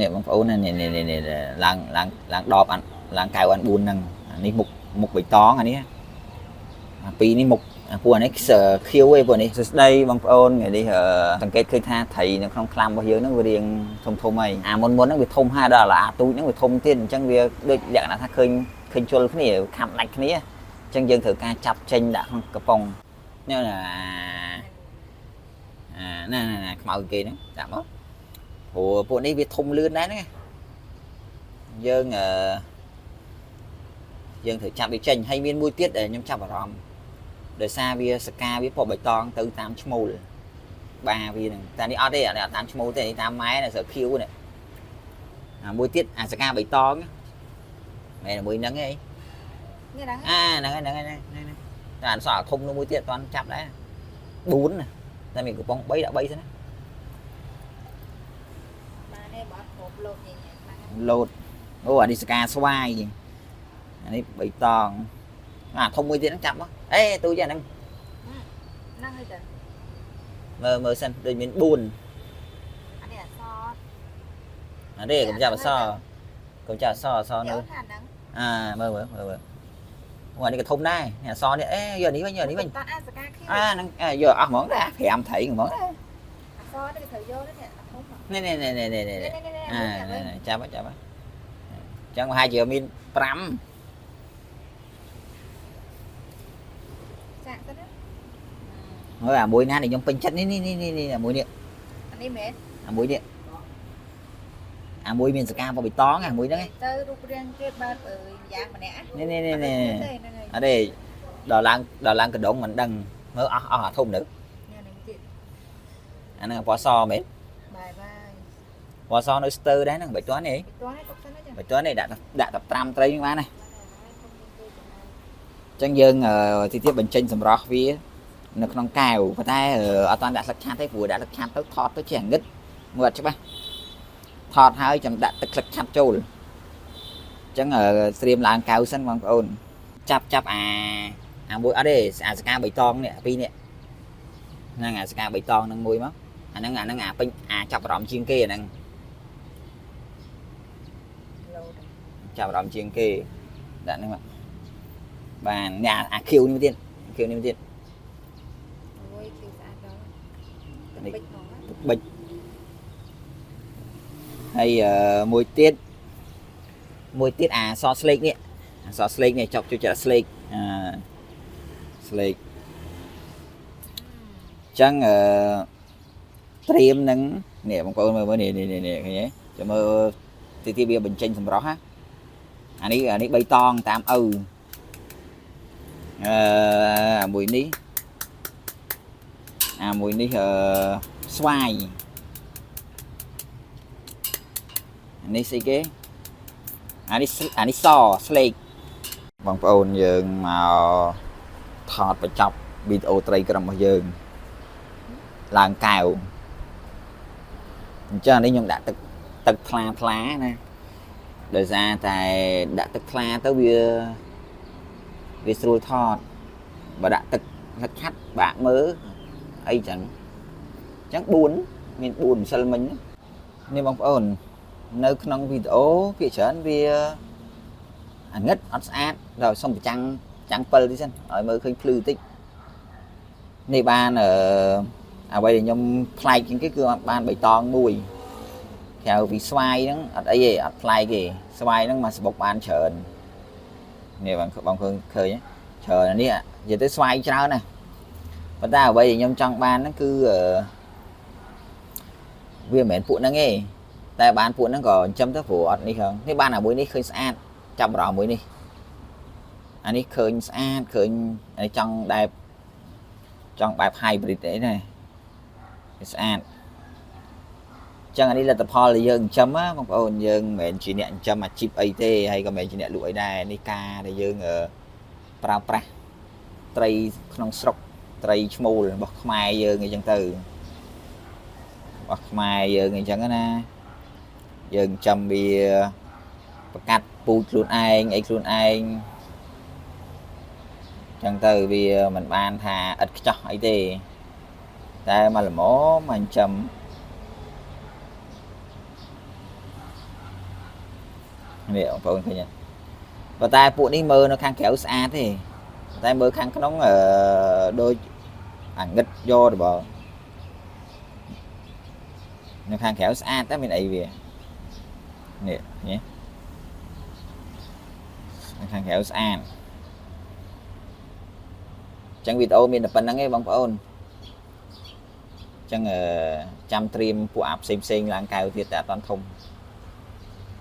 នេះបងប្អូនណានេះនេះនេះនេះឡើងឡើងឡើងដបអានឡើងកៅអាន4ហ្នឹងអានេះមុខមុខបៃតងអានេះអាពីរនេះមុខអាពួកអានេះខៀវឯងពួកនេះសួស្តីបងប្អូនថ្ងៃនេះសង្កេតឃើញថាត្រីនៅក្នុងក្លាំរបស់យើងហ្នឹងវារៀងធំធំហើយអាមុនមុនហ្នឹងវាធំហើយដល់អាទូចហ្នឹងវាធំទៀតអញ្ចឹងវាដូចលក្ខណៈថាឃើញឃើញជុលគ្នាខាំដាច់គ្នាអញ្ចឹងយើងត្រូវការចាប់ចេញដាក់ក្នុងកំប៉ុងនេះណាអាណាណាខ្មៅគេហ្នឹងដាក់មកព្រោះពួកនេះវាធំលឿនដែរហ្នឹងយើងអឺយើងត្រូវចាប់វាចេញហើយមានមួយទៀតដែលខ្ញុំចាប់អារម្មណ៍ដោយសារវាសកាវាពណ៌បៃតងទៅតាមឈ្មោលបាវាហ្នឹងតែនេះអត់ទេអានេះអត់តាមឈ្មោលទេនេះតាមម៉ែនេះស្រើខៀវនេះអាមួយទៀតអាសកាបៃតងមែនមួយហ្នឹងឯង នេះហ្នឹង អាហ្នឹងហើយហ្នឹងហើយហ្នឹងតែអានសល់ធំនោះមួយទៀតអត់ទាន់ចាប់ដែរ4ណាតែមានកំប៉ុង3ដាក់3សិនណា បានទេបើអត់គ្រប់លោតញ៉ៃញ៉ៃបាន លោតអូអានេះសកាស្វាយអានេះបៃតងអាធំមួយទៀតហ្នឹងចាប់មកអេទូចអាហ្នឹង ហ្នឹងហើយតា មើលមើលសិនដូចមាន4 អានេះអស អានេះកុំចាប់អសកុំចាប់អសអស នេះ នៅ អូនថាហ្នឹង អាមើលមើលមើលមើលអូអានេះក៏ធំដែរនេះអសនេះអេយកនេះវិញយកនេះវិញ តាអាសកាខៀវ អាហ្នឹងយកអស់ហ្មងដែរ5ត្រីហ្មង អសនេះគេត្រូវយកនេះធំ នេះនេះនេះនេះនេះ នេះ នេះ នេះនេះ អាចាប់ចាប់អញ្ចឹងប្រហែលជាមាន5 ចាក់ទៅណា មើលអាមួយណាដែលខ្ញុំពេញចិត្តនេះនេះនេះនេះអាមួយនេះ អានេះមែន អាមួយនេះអាមួយមានសកាពណ៌បៃតងអាមួយហ្នឹង ទៅរូបរាងគេបែបយ៉ាងម្នាក់ នេះនេះនេះនេះ ទេហ្នឹងហើយ អត់ទេដល់ឡើងដល់ឡើងកដងមិនដឹងមើលអស់អស់អាធំនៅ នេះនេះទៀត អាហ្នឹងពណ៌សមែន បាយបាយ ពណ៌សនៅស្ទើដែរហ្នឹងបៃតងនេះ ពីតោះនេះទុកសិនណាចា បៃតងនេះដាក់ដាក់តែ5ត្រីហ្នឹងបានណាអញ្ចឹងយើងទីទៀតបញ្ចេញសម្រស់វានៅក្នុងកែវប៉ុន្តែអត់តាន់ដាក់ស្លឹកឆាត់ទេព្រោះដាក់ស្លឹកឆាត់ទៅថតទៅជាងឹតមើលអត់ច្បាស់ថតហើយចាំដាក់ទឹកស្លឹកឆាត់ចូលអញ្ចឹងត្រៀមឡើងកៅសិនបងប្អូនចាប់ចាប់អាអាមួយអត់ទេអាសកាបៃតងនេះអាពីរនេះហ្នឹងអាសកាបៃតងហ្នឹងមួយមកអាហ្នឹងអាហ្នឹងអាពេញអាចាប់អារម្មណ៍ជាងគេអាហ្នឹង លោត ចាប់អារម្មណ៍ជាងគេដាក់ហ្នឹងមកបាននេះអាខៀវនេះមួយទៀតខៀវនេះមួយទៀត អូយខៀវស្អាតដល់ នេះ បិចហ្មង បិចហើយមួយទៀតមួយទៀតអាសស្លេកនេះអាសស្លេកនេះចប់ជួយចាក់ស្លេកអាស្លេកអញ្ចឹងអឺត្រៀមនឹងនេះបងប្អូនមើលមើលនេះនេះនេះឃើញទេចាំមើលទីទីវាបញ្ចេញសម្រស់ណាអានេះអានេះ3តងតាមឪអឺអាមួយនេះអាមួយនេះអឺស្វាយអានេះស្អីគេអានេះអានេះសស្លេកបងប្អូនយើងមកថតបញ្ចប់វីដេអូត្រីក្រុមរបស់យើងឡើងកែវអញ្ចឹងអានេះខ្ញុំដាក់ទឹកទឹកថ្លាថ្លាណាដោយសារតែដាក់ទឹកថ្លាទៅវាវាស្រួលថតបើដាក់ទឹកទឹកឆាត់បាក់មើលអីចឹងអញ្ចឹង4មាន4ម្សិលមិញនេះបងប្អូននៅក្នុងវីដេអូភាគច្រើនវាអាងឹតអត់ស្អាតដល់សុំប្រចាំងចាំងពិលតិចសិនឲ្យមើលឃើញភ្លឺតិចនេះបានអឺអ្វីដែលខ្ញុំប្លែកជាងគេគឺបានបៃតងមួយក្រៅពីស្វាយហ្នឹងអត់អីទេអត់ប្លែកទេស្វាយហ្នឹងមកសបុកបានច្រើននេះបងបងឃើញឃើញច្រើនអានេះនិយាយទៅស្វាយច្រើនណាស់ប៉ុន្តែអ្វីដែលខ្ញុំចង់បានហ្នឹងគឺវាមិនមែនពួកហ្នឹងទេតែបានពួកហ្នឹងក៏ចិញ្ចឹមទៅព្រោះអត់នេះហ្នឹងនេះបានអាមួយនេះឃើញស្អាតចាប់អារម្មណ៍មួយនេះអានេះឃើញស្អាតឃើញអានេះចង់បែបចង់បែប hybrid អីណាវាស្អាតចឹងអានេះលទ្ធផលដែលយើងចិញ្ចឹមណាបងប្អូនយើងមិនមែនជាអ្នកចិញ្ចឹមអាជីពអីទេហើយក៏មិនមែនជាអ្នកលក់អីដែរនេះការដែលយើងប្រើប្រាស់ត្រីក្នុងស្រុកត្រីឈ្មោលរបស់ខ្មែរយើងអីចឹងទៅរបស់ខ្មែរយើងអីចឹងណាយើងចិញ្ចឹមវាប្រកាត់ពូជខ្លួនឯងអីខ្លួនឯងចឹងទៅវាមិនបានថាឥតខ្ចោះអីទេតែមកល្មមមកចិញ្ចឹម នេះបងប្អូនឃើញទេប៉ុន្តែពួកនេះមើលនៅខាងក្រៅស្អាតទេប៉ុន្តែមើលខាងក្នុងអឺដូចអាងឹតយកទៅបងនៅខាងក្រៅស្អាតតែមានអីវានេះនេះនៅខាងក្រៅស្អាតអញ្ចឹងវីដេអូមានតែប៉ុណ្្នឹងឯងបងប្អូនអញ្ចឹងអឺចាំត្រៀមពួកអាផ្សេងផ្សេងៗឡើងកៅទៀតតែអត់តាន់ធំ។